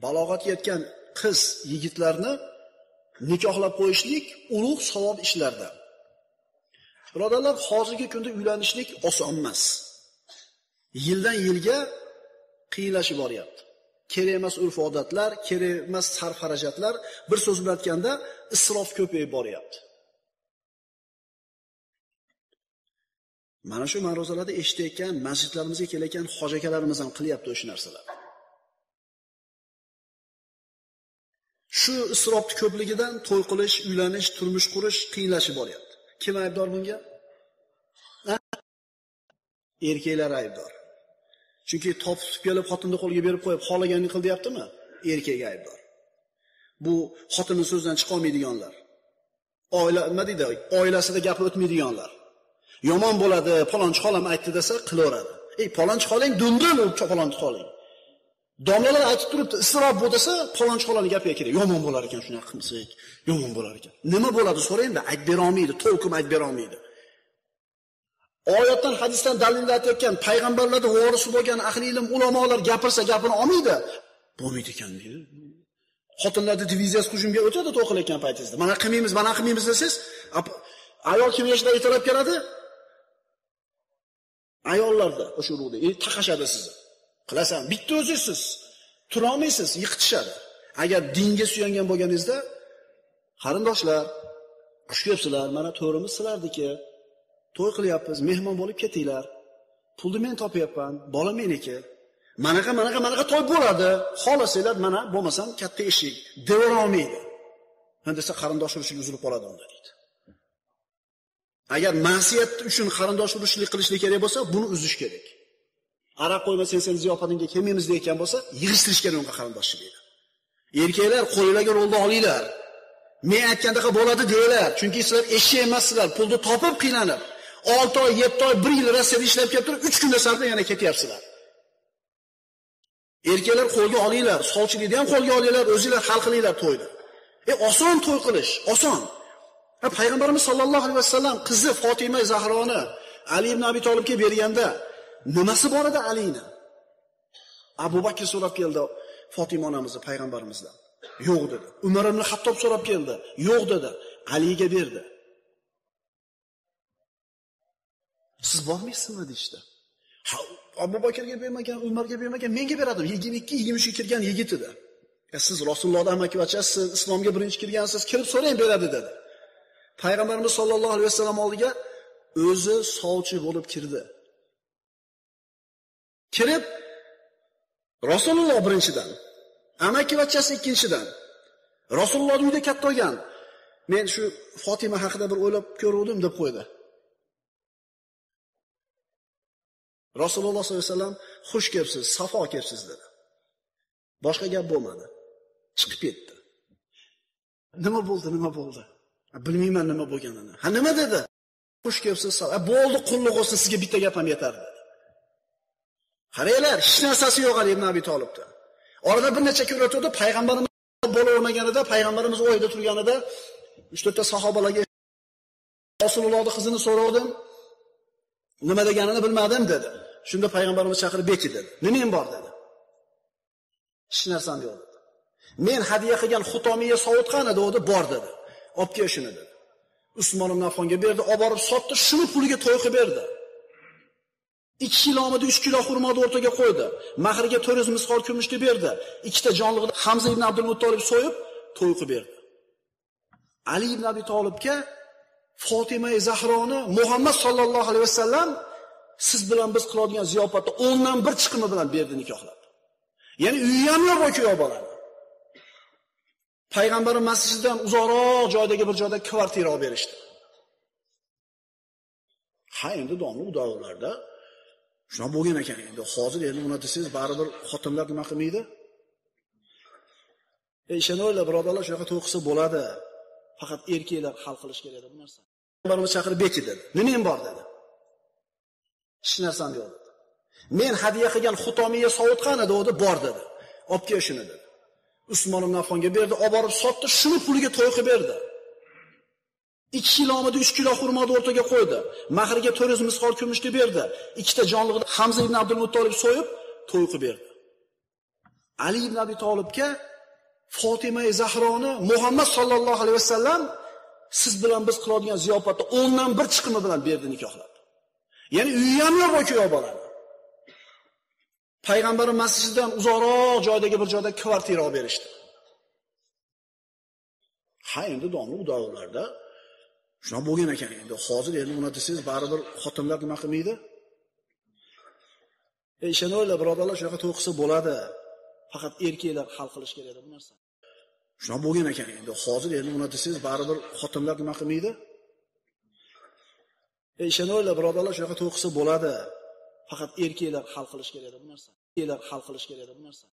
Balog'atga yetgan qiz yigitlarni nikohlab qo'yishlik ulug' savob ishlardan. Birodarlar, hozirgi kunda uylanishlik oson emas. Yildan yilga qiyinlashib boryapti. Kerak emas urf-odatlar, kerak emas sarf-xarajatlar, bir so'z bilan aytganda isrof ko'payib boryapti. Mana shu ma'ruzalarda eshitayotgan, masjidlarimizga kelayotgan hoji akalarimiz ham qilyapti o'sha narsalarni. Shu isrofning ko'pligidan to'y qilish, uylanish, turmush qurish qiyinlashib boryapti. Kim aybdor bunga? Erkaklar aybdor. Chunki topib kelib xotinni qo'liga berib qo'yib, xohlaganini qil deyaptimi? Erkak aybdor. Bu xotinning so'zidan chiqa olmaydiganlar. Oila nima deydi? Oilasida gapi o'tmaydiganlar. Yomon bo'ladi, palonchi xolam aytdi desa qilaveradi. Ey, palonchi xolang dumdum u palonchi xolang. Domlalar aytib turibdi, isrof bu desa, palonchi xolani gapiga kerak. Yomon bo'lar ekan shunaqa qilsak, yomon bo'lar ekan. Nima bo'ladi so'raydi, aytib bera olmaydi, to'lqin aytib bera olmaydi. Oyatdan, hadisdan dalillar aytayotgan payg'ambarlarning vorisi bo'lgan ahli ilm ulamolar gapirsa gapini olmaydi. Bo'lmaydi ekan deydi. Xotinlarning diviziyasi hujumga o'tadi to'y qilayotgan paytingizda. Mana qilmaymiz, mana qilmaymiz desangiz, ayol kim yoshda ertalab keladi? Ayollarda o'sha urug'da taqashadi sizni. Qilasan, bitta o'zingizsiz. Tura olmaysiz, yiqitishadi. Agar dinga suyangan bo'lganingizda, qarindoshlar, xush kelibsizlar, mana to'rimiz sizlarniki. To'y qilyapmiz, mehmon bo'lib ketinglar. Pulni men topyapman, bola meniki. Manaqa, manaqa, manaqa to'y bo'ladi. Xohlasanglar, mana bo'lmasam katta eshik, devor olmaydi. Desa qarindosh urushi uzilib qoladi unda deydi. Agar ma'siyat uchun qarindosh urushlik qilishlik kerak bo'lsa, buni uzish kerak. Aroq qo'ymasang sen ziyofatingga kelmaymiz deyotgan bo'lsa, yig'ishtirish kerak unga qarindoshchilikni. Erkaklar qo'linglarga rolni olinglar. Men aytgandaqa bo'ladi deylar. Chunki sizlar eshak emassizlar, pulni topib qiynalib, 6 oy, 7 oy, 1 yil Rossiyada ishlab kelib turib, 3 kunda sarflab yana ketyapsizlar. Erkaklar qo'lga olinglar, sovchilikni ham qo'lga olinglar, o'zinglar hal qilinglar to'yni. Oson to'y qilish, oson. Payg'ambarimiz sollallohu alayhi vasallam qizi Fatima Zahroni Ali ibn Abi Tolibga berganda nimasi bor edi Alini? Abu Bakr so'rab keldi Fatima onamizni payg'ambarimizdan. Yo'q dedi. Umar ibn Xattob so'rab keldi. Yo'q dedi. Aliga berdi. Siz bormaysizmi deyishdi. Ha, Abu Bakrga bermagan, Umarga bermagan, menga beradi. 22-23 ga kirgan yigit edi. Siz Rasulullohning amakivachchasiz, islomga birinchi kirgansiz, kirib so'rang beradi dedi. Payg'ambarimiz sollallohu alayhi vasallam oldiga o'zi sovchi bo'lib kirdi. Kirib Rasululloh birinchidan, amakivachchasi ikkinchidan. Rasulullohning uyida katta bo'lgan. Men shu Fatima haqida bir o'ylab ko'ruvdim deb qo'ydi. Rasululloh sollallohu alayhi vasallam xush kelibsiz, safo kelibsiz dedi. Boshqa gap bo'lmadi. Chiqib ketdi. Nima bo'ldi, nima bo'ldi? Bilmayman nima bo'lganini. Ha, nima dedi? Xush kelibsiz, bo'ldi, qulluq bo'lsin, sizga bitta gap ham yetar dedi. Qaranglar, hech narsasi yo'q Ali ibn Abi Tolibda. Orada bir necha kun o'tdi, payg'ambarimiz bo'lavermaganida, payg'ambarimiz o'yda turganida 3-4 ta sahobalarga Rasulullohning qizini so'radim. Nima deganini bilmadim dedi. Shunda payg'ambarimiz chaqirib beki dedi. Nimang bor dedi. Hech narsam yo'q dedi. Men hadiya qilgan xutomiya sovut qani dedi, bor dedi. Olib kel shuni dedi. Usmon ibn Affonga berdi, olib borib sotdi, shuni puliga to'y qilib berdi. 2 kilomidi 3 kilo xurmoni o'rtaga qo'ydi. Mahriga 400 misqol kumushni berdi. Ikkita jonliqni Hamza ibn Abdul Muttolib so'yib to'y qilib berdi. Ali ibn Abi Tolibga Fatima Zahroni Muhammad sallallohu alayhi vasallam siz bilan biz qiladigan ziyofatda 10dan 1 chiqimi bilan berdi nikohlab. Ya'ni uyi ham yo'q kuyov bolani. Payg'ambarimiz masjididan uzoqroq joydagi bir joyda kvartira olib berishdi. Ha, endi domla u davrlarda shuna bo'lgan ekan endi. Hozir endi uni desangiz baribir xotinlar nima qilmaydi? Ishonaverlar birodarlar, shunaqa to'y qilsa bo'ladi. Faqat erkaklar hal qilish kerak bu narsani. Payg'ambarimiz chaqirib beki dedi. Nimang bor dedi. Hech narsam yo'q dedi. Men hadiya qilgan xutomiya sovut qani dedi, bor dedi. Olib kel shuni dedi. Usmon ibn Affonga berdi, olib borib sotdi, shuni puliga to'y qilib berdi. 2 kilomidi 3 kilo xurmoni o'rtaga qo'ydi. Mahriga 400 misqol kumushni berdi. Ikkita jonliqni Hamza ibn Abdul Muttolib so'yib to'y qilib berdi. Ali ibn Abi Tolibga Fatima Zahroni Muhammad sallallohu alayhi vasallam siz bilan biz qiladigan ziyofatda 10dan 1 chiqimi bilan berdi nikohlab. Ya'ni uyi ham yo'q kuyov bolani. Payg'ambar masjididan uzoqroq joydagi bir joyda kvartira olib berishdi. Ha, endi domla u davrlarda shunaqa bo'lgan ekan. Endi hozir endi uni desangiz baribir xotinlar nima qilmaydi? Ishonaverlar birodarlar, shunaqa to'y qilsa bo'ladi. Faqat erkaklar hal qilish kerak bu narsani. Shunaqa bo'lgan ekan. Endi hozir endi uni desangiz baribir xotinlar nima qilmaydi? Ishonaverlar birodarlar, shunaqa to'y qilsa bo'ladi. Faqat erkaklar hal qilish kerak bu narsani. Erkaklar hal qilish kerak bu narsani.